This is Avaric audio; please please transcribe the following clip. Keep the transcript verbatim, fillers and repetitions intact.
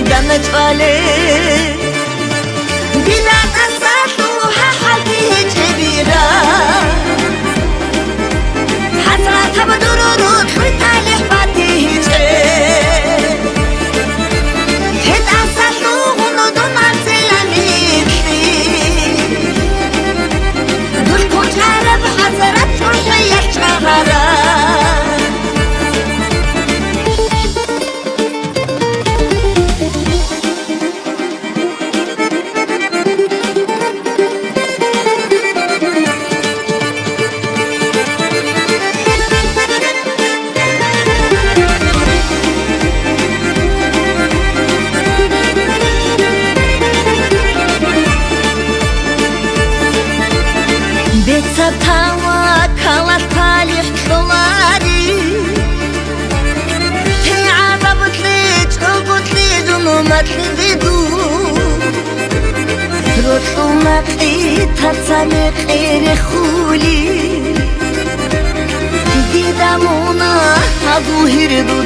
гана чӀвале. Дида тӀаса лъугьа-хӀалти гьечӀебира, хӀасратаб дур рокьи талихӀ батичӀеб. Гье, тӀаса лъугьун дун арцела микьи, дулъ кочӀараб хӀасрат чӀухӀиялъ чӀвагӀара. Бецатава калалъ талихӀ кьолари, те гӀазаб кьечӀого кьезун макьиде дун. Рокьул макьи тацаме къерехули, дида мунагь гьазул гьирду